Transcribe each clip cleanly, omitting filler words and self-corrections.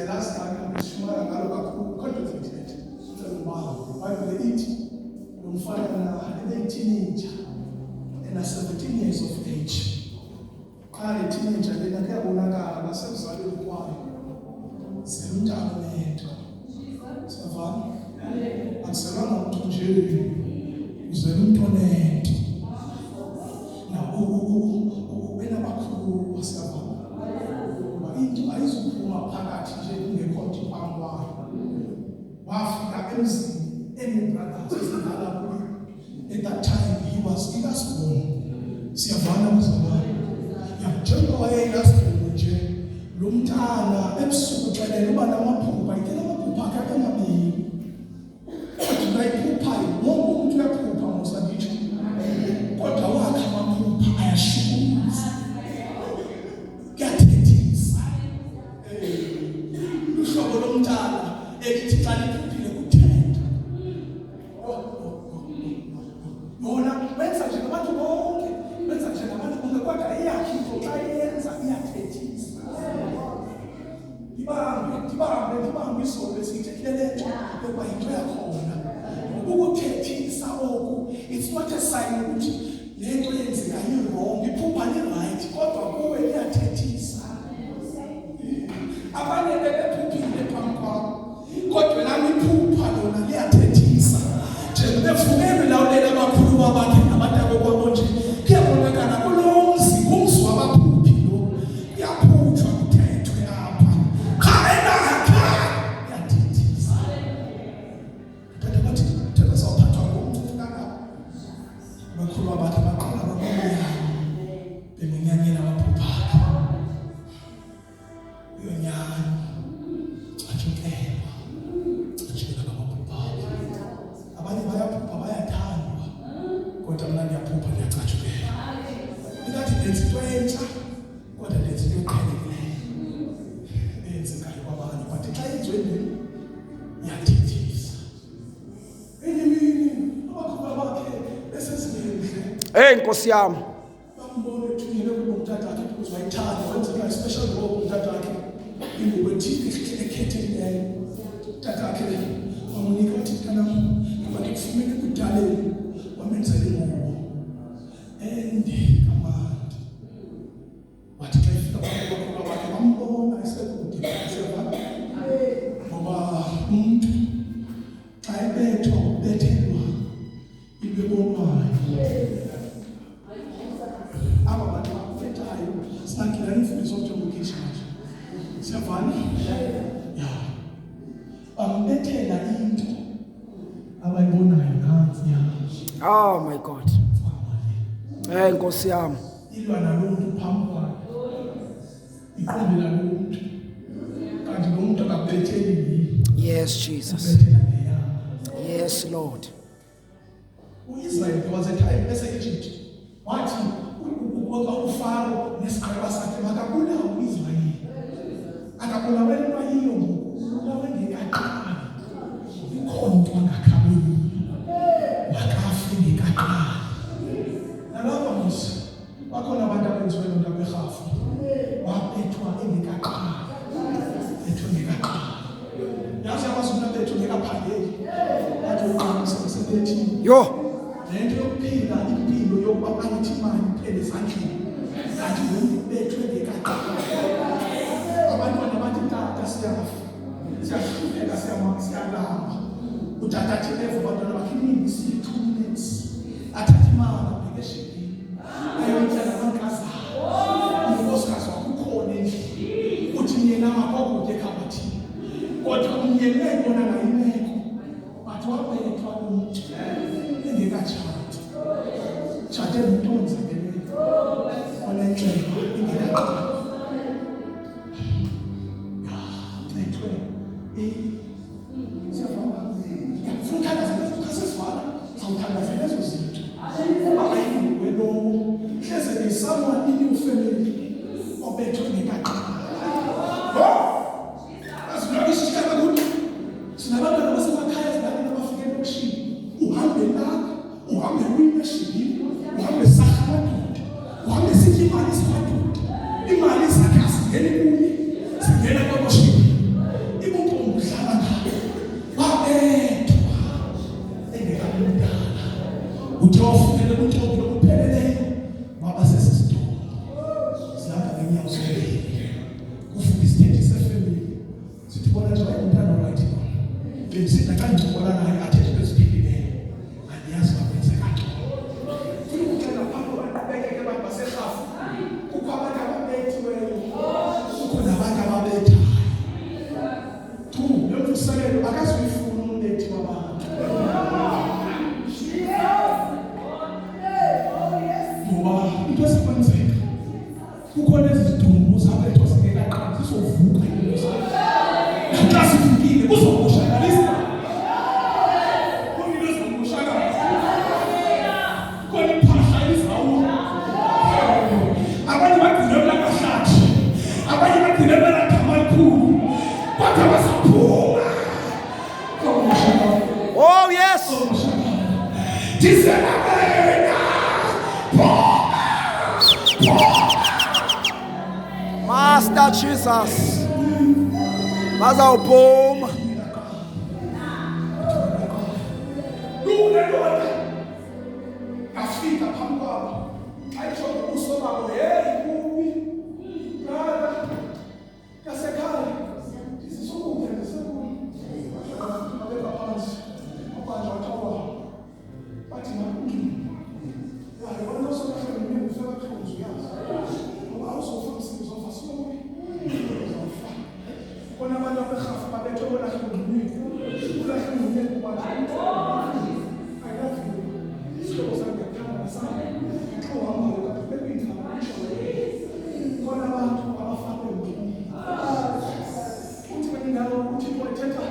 Siyalazi kangaka sishumayela ngalo kakhulu kodwa sithethe. Sicela ubaba. IBhayibhile ithi lo mfana ebeyiteenager ena 17 years of age. Qha le teenager lena kuyabonakala nasekuzalweni kwayo. Zela umntana onento. Siyavana? Akuzelwanga mntu nje. Uzela umntu onento. Now ubenabakhulu siyavana. Ngoba into ayizuphuma phakathi nje kungekho nto phambi kwayo. Wafika emzini ene-brothers ezidlala kuyo. At that time he was i-last born. Siyavana bazalwane. Ya njengoba wayeyi-last born nje lo mntana ebusuku xelele uba namaphupha ithe amaphupha akhe akamabini. Kodwa ayiphuphayo wonke umuntu uyaphupha musa nditsho. Kodwa wakhe amaphupha ayashukumisa. Kuyathethisa. Luhlobo lomntana elithi xa liphuphile kuthetha. Yona wenza nje ngabantu bonke, wenza nje ngabantu bonke kodwa eyakhe into xa iyenza iyathethisa. Ndibambe, ndibambe, ndibambe izolo besiyithethile le nto yokuba yinto yakhona. Ukuthethisa oku, it's not a sign ukuthi le nto yenzeka i-wrong, iphupha li-right kodwa kuwe liyathethisa. Abanye bebephuphile phambi kwakho kodwa lami iphupha lona liyathethisa. Njengoba bevukelwe lawulela abakhulu babakhe nabantu kwabo nje kuyabonakala kulo mzi ngumzi wabaphuphi lo kuyaphutshwa kuthethwe apha qha elakhe liyathethisa. Tata bathi themba sawuphathwa ngomncinci kangaka. Abakhulu bakhe baqala babuya bemunyanyela amaphupha akhe. Uyonyanya atshukelwa atshukelwa ngamaphupha akhe. Abanye bayaphupha bayathandwa kodwa mna ndiyaphupha ndiyacatshukelwa. Ingathi ndenza into entsha kodwa ndenza into eqhelekileyo eyenzekayo kwabanye but xa yenziwe ndim iyathethisa. Enye imini abakhulu bakhe besezindle Hey Nkosi yami. Bambona ethunyelwe kubo umtatakhe because wayithanda wenzelwa i-special robe umtatakhe ingubo ethile ekhethekileyo utatakhe wamnika wathi mntanam ngoba ndikufumene ekudaleni wamenzela ingubo ende kamandi wathi xa ifika bakhona bakhe bambona esekude eseva ngoba umntu xa ebethwa ubethelwa into ebonwayo aba bantu bakubethayo sinagila imfundiso omjongokisha manje siyavana ya bambethela into abayibonayo nantsi ya Oh my God. Hey Nkosi yami. Ilwa nalo mntu phambi kwayo iqombe lalo mntu kanti lo mntu akabetheli yini Yes Jesus. ubethela ngeyakhe. Yes Lord. UIsrael there was a time ese-Egypt wathi uFaro nesigqeba sakhe makabulawe uIsrayeli akabulaweli into ayiyo ngoku ubulawe ngekaqali ikhona into angakhabeyiyo makafe ngekaqali nalapha mos bakhona abantu abenziwe loo nto aberhafu wabethwa engekaqali bethwe ngekaqali yazi yakwazi umntu abethwe ngekaphangeli athi uqala umsebenzi sebethiwe Yo. Le nto yokuphila impilo yokuba bayithi imali iphele ezandleni kanti lo mntu ubethwe ngekaqali abantwana bathi tata siyafa siyahlupheka siyalamba utata athi eva abantwana bakhe imini siyi-2 minutes athathe imali abheke eshibhini ayotya namankazana unkosikazi wakhe ukhona endlini uthi myena wakho kude ekhabathini kodwa umyeni uyayibona ngayo imeko but wabethwa lo mntu engekatshati tshate nomntu owenzakeleyo onenxeba ingekaqali bethwe siyavama funa uthandaza xa sesivala sawuthandazela ezo zinto uba ayinguwe lowo hleze there's someone in your family obethwe ngekaqali azinakisishikaka kuthi sinabantwana basemakhaya zinabantwana abafike elokishini uhambe lapha uhambe lwimi eshibhini uhambe sakha amadoda uhambe sitye imali zamadoda imali zakhe azingeni kuye zingena kwaboshibhini. Xa ndincokola naye athethe into eziphilileyo, andiyazi uba kwenzeka ntoni. Funa ukuxela phambi koba ndiqhubekeke, abantu baserhafu, kukho abantu ababethiweyo, kukho nabantu ababethayo. Tu le mvuselelo akazuyifuna umbethi wabantu. Ngoba into esekwenzeka kukho lezi zidumbu zabethwa zingekaqali zizovuka into zazo. Xa zivukile kuzomoshakalisa. Kukhona into ezomoshakala. Kukhona iphahla elizawuwa. Abanye bagcine kulamahlathi, abanye bagcine kulagama elikhulu, kodwa basaphuma. Kuzomoshakala. Oh yes. Ndizela wena. Master Jesus. Bazawuphuma. Lule ndoda. Ngafika phambi kwabo. Xa itsho ngobuso babo, hey kubi. Brother, kasekhaya ndizisukudla ndisekuyo. Babeka phansi. Wabanjwa wathawa. Bathi makunxume. Ya, yabona nto sokahle ngumntu ufika kabuhlungu uyazi. Ngoba awuzofa msindo uzofa slowly. Uzofa. Khona abantu aberhafu babethwe bolahle ngumntu. Ulahle ngumntu kubanjwa umntu. I love you. Isihlobo sami ngiyakuthanda nasami. Xa uhambayo kanti bekuyindaba kusho wena. Khona abantu abafakwe ngumntu. Uthi kwenye indawo uThixo ethetha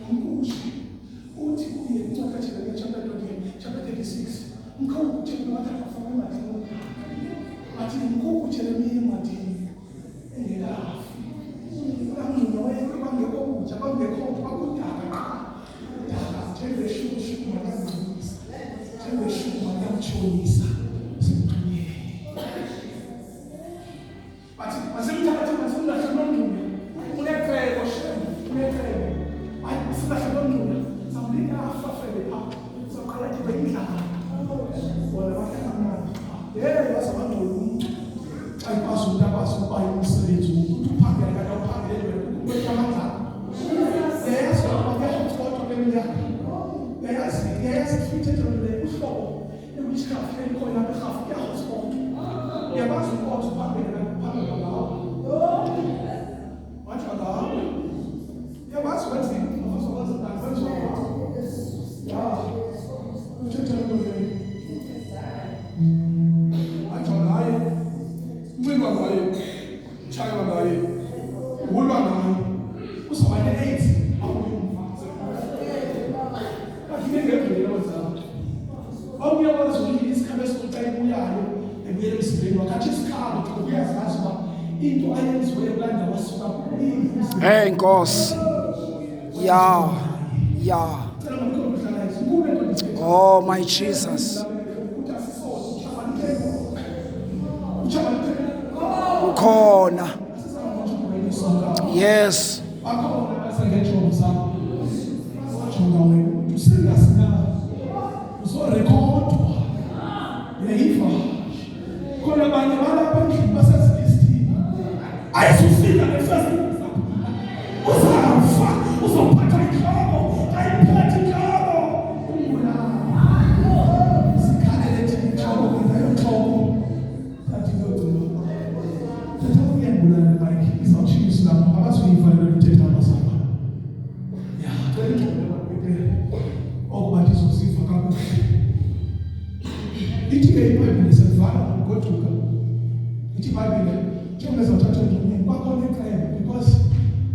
ngomkushi. Uthi kuye incwadi kaJeremiya chapter 20, chapter 36. Mkhulu uJeremiya wathi akafaka encwadini. Wathi mkhulu uJeremiya encwadini engekafi. Kwangcono kwangekho kudla, kwangekho nto, kwakudaka qha. Udaka njengeshukushukuma liyamngcolisa. Njengeshukuма liyamtshonisa. Simxhonyeni. Bathi masimthathe masimlahle lomngxunya. Unecebo shem, unecebo. Hayi masilahle lomngxunya. Samlinda afa fele pha. Saqala nje indlala. Bona bahlala kamnandi. Hey, waze wangcola umuntu. Xa ikwazi umuntu akwazi ukuba umsebenzi womntu uthi uphangele kanti awuphangele wena kukho amandla. Yayazi ukuba kuyaxoxwa kule minyaka. Yayazi, yayazi futhi ethetha le uhlobo i-witchcraft elikhona lapha erhafu kuyahospotwa. Uyakwazi inkonzo uphambili kanti uphambili ngawe. Wathi ngawe. Uyakwazi wenza into, uzokwazi kanti wenziwa ngawe. Ya. Uthetha nto leyo. Wathi ngaye. Unxilwa ngaye. Utshaywa ngaye. Ulwa ngaye. Uzawuba ne-AIDS abuye umva. Bafike ngendlela wenzalo. Awuyakwazi ukuyila isikhalo esikhulu xa ibuyayo ebuyela emzimbeni wakhe athi isikhalo xa uyazazi uba into ayenziweyo kulaa ndawo asuka kuyo. Hey Nkosi. Ya. Ya. Cela ngomkhulu uhlala izinkulu into ndizithethayo. Oh my Jesus. Ukuthi asisoze utshaba luthe. Utshaba luthe. Ukhona. Asizange Yes. Bakhona abasengejongo zabo. Bazojonga wena ukuthi userious na. Uzorekhodwa. Uyayiva. Khona abanye balapha endlini basezilistini. Ayizufika nefirst uzafa uzophatha inhloko xa iphethe inhloko umbulala sikhalele thina inhloko kodwa ayonhloko thatha iyogcinwa thetha uyandibulala mike izawutshintsha islam abazuyiva le nto ithetha abazalwane ya cela ingxolo bebele okuba ndizoziva kakuhle ithi ke ibhayibhile selivala ngoduka ithi ibhayibhile njengoba ezawuthatha endleleni kwakhona icebo because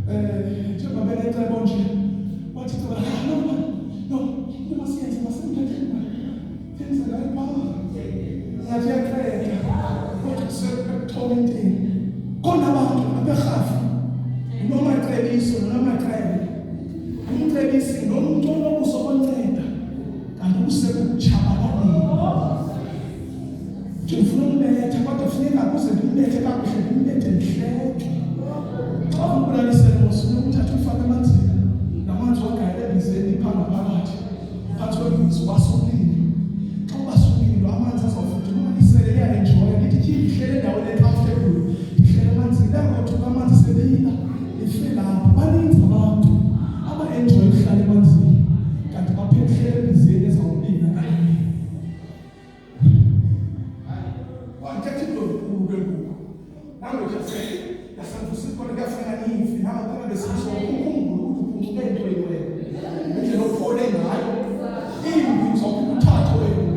um njengoba benecebo nje wathi ceba ah, no man no into masiyenze masimthathe senze ngayo phaa ngathi iyaqeda kodwa kusekuxhomenteni khona abantu aberhafu unomacebiso nonomacebo umcebisi nomntu onobuso bonceda kanti usekutshabalaleni ndifuna umbetha kodwa funeka kuze ndimbethe kakuhle ndimbethe ndihleke xa umbulalisele mosifuna ukuthatha umfake emanzini namanzi wagayele ebizeni phaa ngaphakathi phantsi kwembiza ubasa umlilo xa ubasa umlilo amanzi azawufudumala isele iyaenjoya ndithi tyhi ndihlele endaweni e-comfortable ndihlele emanzini ndangothuka amanzi sebila ndife lapho baninzi abantu abaenjoya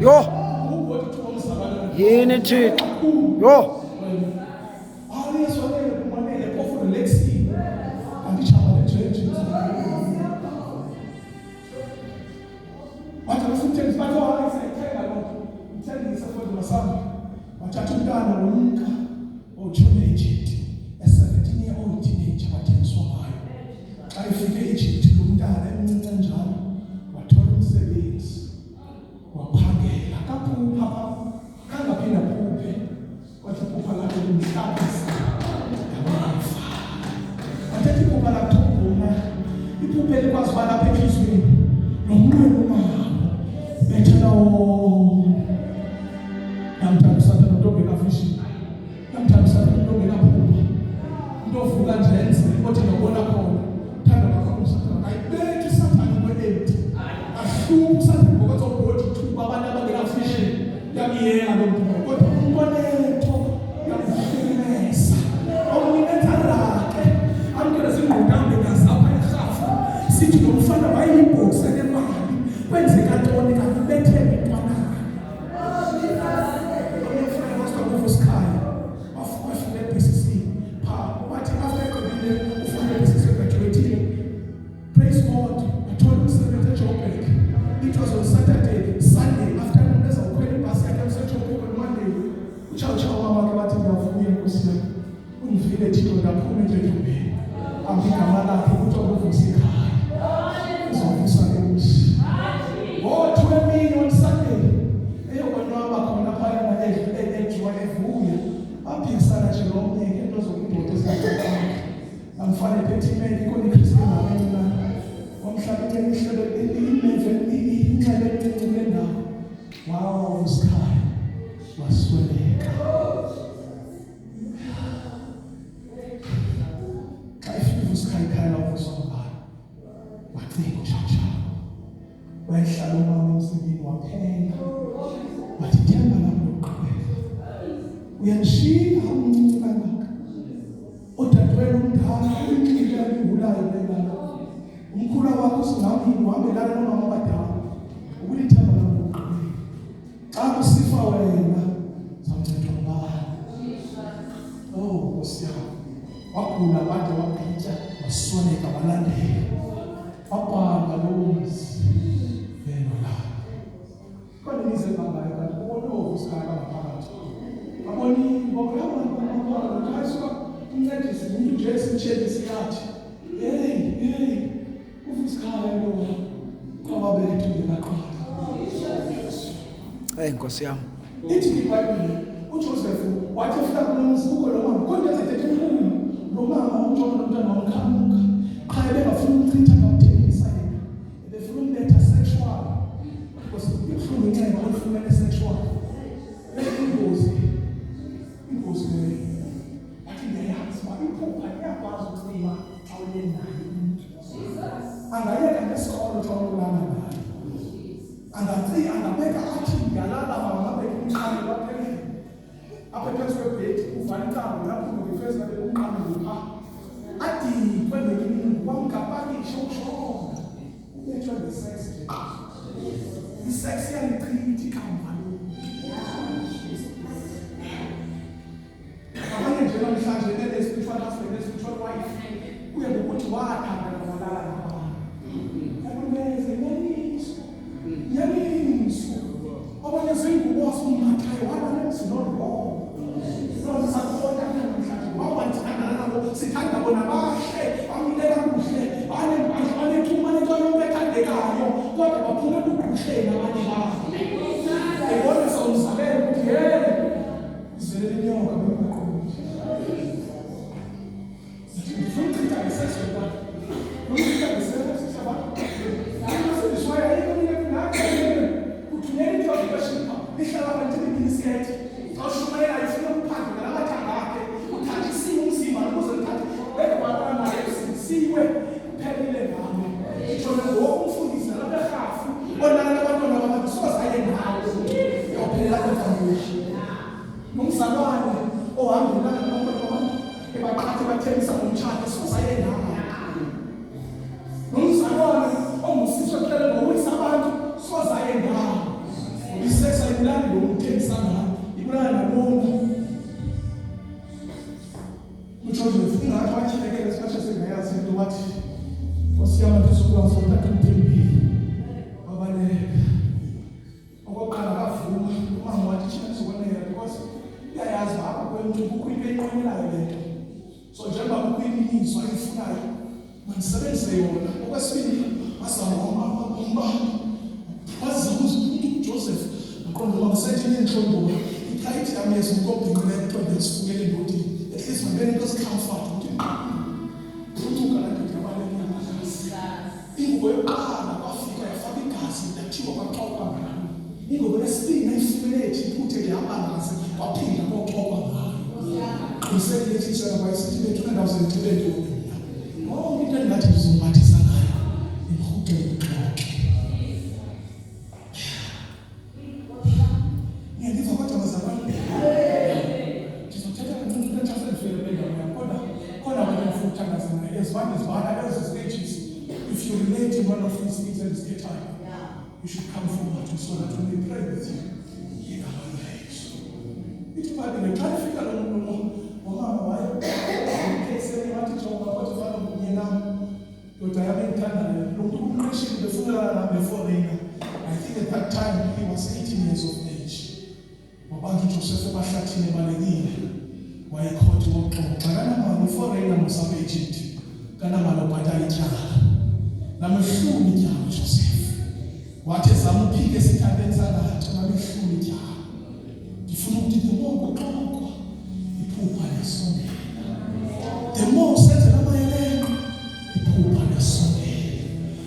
Yho. Yini Thixo. Yho. Wathatha umntana womka wawutshona e-Egypt, a 17-year-old teenager wathengiswa ngayo. Xa efike e-Egypt lo mntana emncinci njalo wathola umsebenzi, waphangela, kaphupha kangaphinda phuphe, kodwa iphupha lakhe limhlabisa ngamafa. Wathatha iphupha lakhe unguma, iphupha elikwazi uba lapha entliziyweni lo mnqweno unawo bethela wona. Namthanda uSathane umntu ongenavision, namthanda uSathane umntu ongenaphupha, umntu ovuka nje enze othi ngabona khona. Thanda kakhulu uSathane, ayibethi uSathane into empty, ahluphe uSathane ngokwenza ubhodi ithuba abantu abangenavision, yamyeka lo mntu. Kodwa umntu onento yamhlukumeza, omnye umenza rake, amkele zingqokambe ngazapha erhafu, sithi lo mfana wayeyibhokisa nemali, kwenzeka ntoni kanti ubethele intwana. Praise God, wathola umsebenzi eJoburg. It was on Saturday, Sunday afternoon ezawukhwela ibhasi yakhe eseJoburg on Monday. Utshawutshawu mama wakhe wathi ndiyavuya Nkosi yam, undivile Thixo, ndaphuma etyotyombeni. Ambi igama lakhe kuthiwa kuvusa ikhaya, uzovusa ke umzi. Ngo-2 emini on Sunday eyokonwaba khona phayana ejuwa evuya, baphikisana nje nomnye ngento zokundoda ezingaxoxanga. Amfane ephethe imeli ikhona iKristian encinane, wamhlaba ihlelo imeve inxeba encinci kule ndawo, wawa usikhaya wasweleka. Xa efika usikhaya ikhaya lawuvuswa ngubani, wacinga utshawutshawu, wayehlala umama emsibini waphela, wathi ithemba lam lokugqibela uyandishiya umncinci kangaka, odadewenu omdala uyinxile abingulayo lelana, umkhula wakho usingambini uhambelana nomama abadala, ukulithemba lam lokugqibela. Xa kusifa wena zawuncedwa ngubani? Oh Nkosi yam, wagula wade wagqitya wasweleka, walandela wabhanga lowo mzi velo lakhe. Khona imizi ebhangayo kanti ubona ovusikhaya bangaphakathi, aboni ngoba umncedisi ngumntu nje simtshelisi yathi hey hey uvusikhaya lo qaba bethu ngekaqala. Hey Nkosi yam. Ithi iBhayibhile uJoseph wathi efika kulo mzi kukho lo mama, kodwa ezithethe enkulu lo mama umjongo nomntana wamkhanuka, qha ebengafuni umchitha ngamthengisa yena, ebefuna umbetha sexual, because ibuhlungu inxeba olifumene sexual. Ingozi, ingozi leyo. Wathi ndiyayazi uba iphupha liyakwazi ucima xa ulele naye umntu, angayeka nesikolo xa ulala naye, angaci angabeka athi ndiyalala mama, abeke umqamelo apha endlini, apha phezu kwebhedi, uvala icango laphume ngefesi abeke umqamelo phaa, adikwe ngenye imini wamgapakisha ushona ubethwe ngesex nje. Isex iyalichitha ikamva lomntu. Abanye nje namhlanje bene-spiritual husband ne-spiritual wife, kuye ngokuthi wathandana walala nabantu. Yakulumeze inyaniso, inyaniso. Abanye zingubo wasumbathayo walala emzini orongo. Loo sakubona namhlanje wawathandana nabo, sithanda bona bahle, bamile kakuhle, banempahla, banechuma, banento yonke ethandekayo, kodwa baphume ebugqusheni abanye babo. Ebona sawumzabela ukuthi hey, izele lenyoka bengaqondi. Ndifuna uchitha ngesex mntana, ndifuna uchitha ngesex sisabantu. Asindiswayo ayikho into uthunyela into yokushipha ihlala abantu iminiskirt. Xa ushumayela ifuna ukuphandla ngamathanga akhe, uthathisiwe umzimba ukuze uthathe beke kwabana usindisiwe kuphelile ngawe. Nditsho ngoku umfundisi nalapha erhafu olala abantwana. imizwa endifunayo mandisebenzise yona. Okwesibini, wazama wambamba, wazama umntu uJoseph waqonda uba masenthini iintloni ngoba iprayidi yam yezi umntu obhinqileyo kuthiwa ndiyazifukela endodeni, at least mandibe nento ezicomfort ukuthi phucuka laa ndoda yabaleka yamagazi. Ingubo yokuqala kwafika yafaka igazi yathiwa kwaxokwa ngayo. Ingubo yesibini ayifumene eJiphuthe lihamba ngazi kwaphinda koxokwa ngayo. Qinisekile titshala wayesithi bethuna ndawuze ndinxibe ntoni mna. Yonke into endingathi ndizombathisa ngayo imrhuqe uxoxe. Niyandiva kodwa bazalwane? Ndizothetha kancinci into xa sendifike kule ndawo yam, kodwa khona wena ndifuna ukuthandaza naye. As one ndizibala ezi stages, if you relate in one of these things endizithethayo, you should come forward so that we may pray with you. Ngegama likaYesu. Ithi iBhayibhile xa ifika lo mama waye ekheyiseni wathi jonga Potifaro ngumnye nam ndoda yam endithandayo lo mntu umqeshile befunelana nam beforeigner. I think at that time he was 18 years of age. Wabantu uJoseph emahlathini ebalekile wayekhothi woxoxa kanamali uforeigner mosapha eEgypt kanamali obhatala ityala lamehlula ityala uJoseph wathi ezama uphike esithandeni sangathi lamehlula ityala. Ndifuna ukuthi the more kuxoxwa iphupha liyasondela, the more usenzela amayelenqe iphupha liyasondela,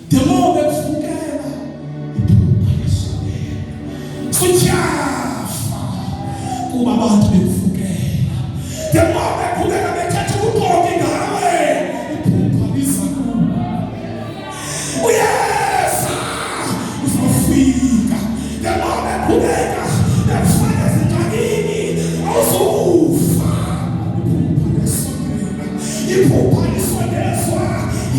the more bekufukela iphupha liyasondela. Sutyhafa kuba abantu bekufukela, the more beqhubeka bethetha ubuxoki ngawe iphupha liza kuwe. Uyeza uzofika, the more beqhubeka bekufaka ezingxakini awuzukufa. Iphupha liyasondela, iphupha lisondezwa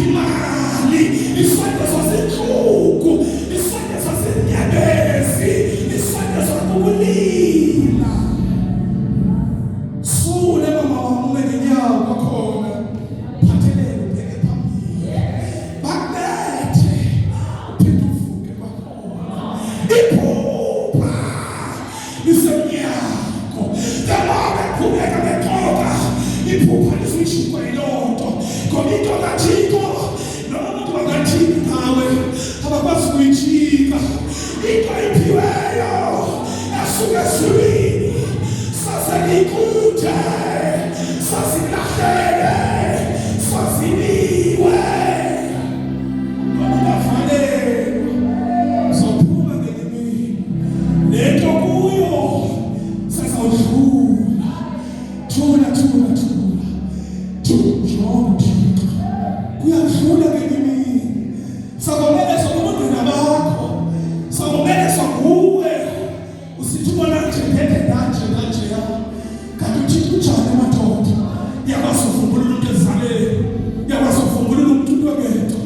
imali, lisondezwa zintlungu, lisondezwa zinyembezi, lisondezwa kukulila. Sule mama wam ume ngenyawo kwakhona, phathelele ubheke phambili, bakubethe uphinde uvuke kwakhona. Iphupha lisemnyango, the more beqhubeka bexoka iphupha lizuyijikwa yiloo nto, ngoba into kaThixo noma umuntu bangathini ngawe abakwazi ukuyijika. Into iphiweyo esuka ezulwini sasengiyikuthe sasilahlele sasiniwe noma ungavalelwa uzophuma ngenye imini lento kuyo sesawudlula. Thula thula thula thula, Thixo, kuyadlula ngenye imini. Sakomelezwa bubungqina bakho, sakomelezwa nguwe. Usithi ubona nje ndende ndanje ndanjeya, kanti uThixo unjani madoda? Uyakwazi uvumbulula umntu ezaleni, uyakwazi uvumbulula umntu into ngento.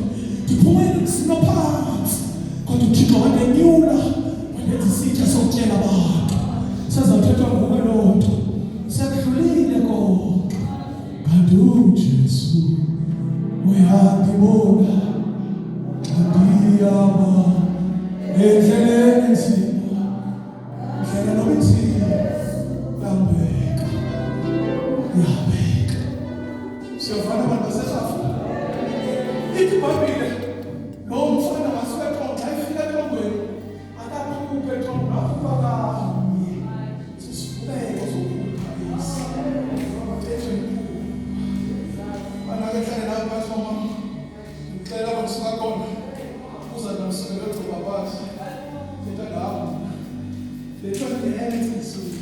Ndiphumele emzini ophantsi, kodwa uThixo wandenyula wandenza isitya sokutyela abantu. Sezawuthethwa nguwe loo nto, sekudlulile konke, kanti uJesu uyandibona xa ndihamba endleleni enzima. Ndlela noba inzima, yambeka yabeka. Siyavana abantu baserhafu. Ithi iBhayibhile lo mfana wasuka eTongo, xa efika eTongweni akaphuphe eTongo, aphupha kanye sisivubeko sokuphupha esi. Banake hlale nawe phantsi mama, ndixela apho ndisuka khona, uza ndamsukela egcoba phantsi thetha ngam bethwa ndingena encingisweni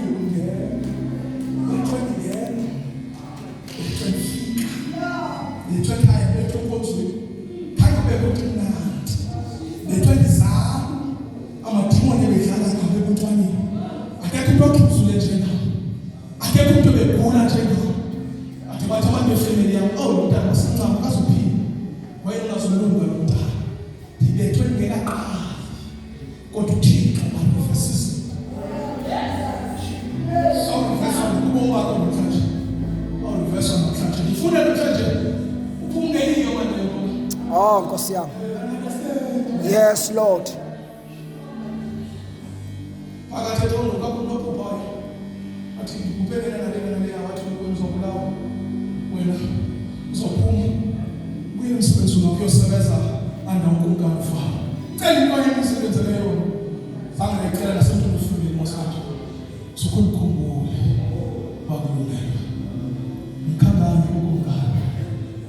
ndingena bethwa ndingena bethwa ndifika bethwa ekhaya bethwa enkonzweni khange kubekho nto imnandi bethwa ndizalwa amadimoni ebedlala ngabo ebuntwaneni. Akekho umntu oxhuzule njengam, akekho umntu ebegula njengam. Ade bathi abantu befemeli yam, oh, lo mntana masincama akazuphila, wayengazulunga lo mntana. Ndibethwe ndingekaqali, kodwa uThixo warivesa izinto. Awuriveswa kubomi bakho namhlanje, awuriveswa namhlanje. Ndifuna namhlanje uphume yiyo manje. Oh, Nkosi yami. Yes, Lord. Phakathi etongo kakho umntu ophuphayo athi ndikuphe lena nalena naleya, wathi wena uzobulawa wena. Uzophuma uye emsebenzini wakho uyosebenza anda ukumkani uFaro. Cela into enye umsebenzele yona. Zange ndayicela nasemntwini ofundile mosakhe. Sukundikhumbule wakulungelwa. Mkhangaye ukumkani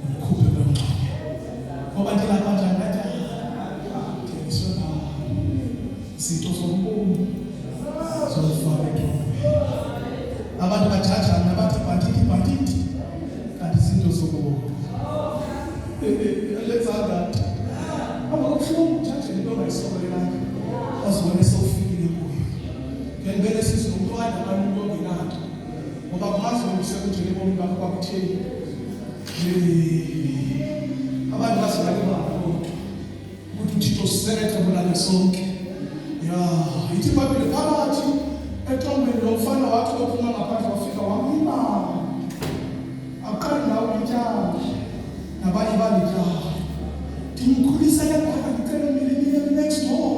umkhuphe kulo mngxunya. Ngoba ndilapha njani ngathi thengiswe ngawo. Izinto zobomi zozifaka etrongweni. Abantu bajajana bathi bhantiti bhantiti kanti izinto zobomi. Alexander hamba kubuhlungu ujajele into ongayisokolelanga ozibone sewufikile kuyo. Ngeke sizwe umntwana abanye umuntu ongenanto ngoba kumazi usekunjeni ebomini bakho kwakutheni. Abantu bazobalibala kodwa ukuthi uThixo usisele ecebo lakhe sonke. Ya, ithi iBhayibhile phakathi etrongweni lo mfana wathi ophuma ngaphandle wafika wamlibala. Aqali nawe ulityala nabanye balityala. Ndimkhulisele phaka ndicela umilimile next door.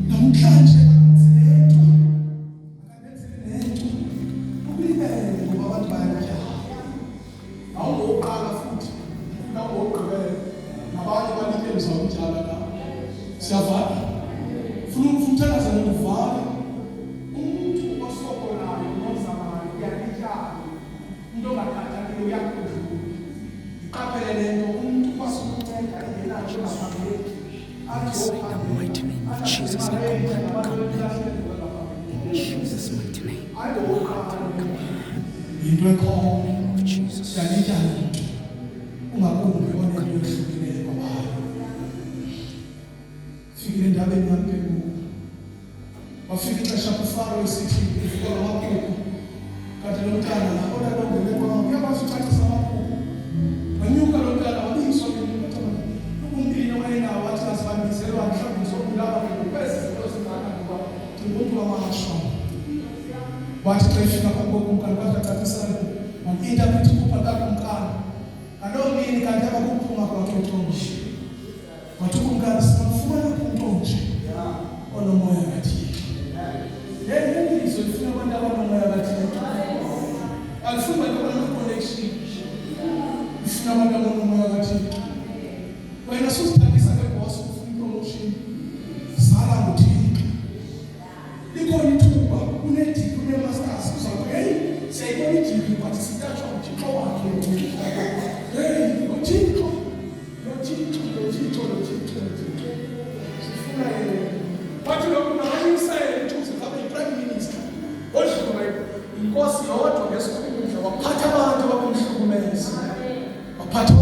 Namhlanje akenzile nto. Akandenzeli nento. Ukulibele ngoba abantu bayalityala. Awungowokuqala futhi nawungowokugqibela. Nabanye balityele uzawutyala na. Siyavana? Funa umthandazo ngokuvana. Umuntu osokolayo nozamayo uyalityala. Umuntu ongakhathaliyo uyakudlula. Iqaphele le nto umuntu ukwazi ukunceda engenanto engaphambili. In the mighty name of Jesus, I command, come back. In Jesus' mighty name. Yinto ekhoyo. Name of Jesus. Uyalityala umntu. Ungakumbi onento ehlukileyo kwabayo. Fikile endabeni yam ke ngoku. Wafika ixesha kuFaro esithi uvuka ngamaphupho. Kanti lo mntana olala ongene kwam uyakwazi ucacisa amaphupho. Wanyuka lo mntana wabizwa umbini wayenawo wathi azibambizelwa mhlawumbi ngizobulawa ke ngokwezi zinto zingaka ngoba ndingumntu wamashwa. Wathi xa efika phambi kokumkani wathi acacisela wam-interpret iphupha likakumkani. Ngaloo mini kanti abakuphuma kwakhe etrongweni. Wathi ukumkani singamfumana phi umntu onje onomoya kaThixo. Le lizwe lifuna abantu abanomoya kaThixo. Alifuni abantu abanama-connection. Lifuna abantu abanomoya kaThixo. Wena suzithandisa ngebhosi ufuna ipromotion. Zala nguThixo. Likhona ithuba unedegree une-masters uzawuthi heyi siyayibona idegree but sitatshwa nguThixo wakhe. Heyi nguThixo. Lo Thixo, lo Thixo, lo Thixo, lo Thixo. Sifuna yena. Wathi lo makanyusele uJoseph abe yi-prime minister. Odlulwe inkosi yodwa ngesikhundla waphatha abantu ababemhlukumeza. Waphatha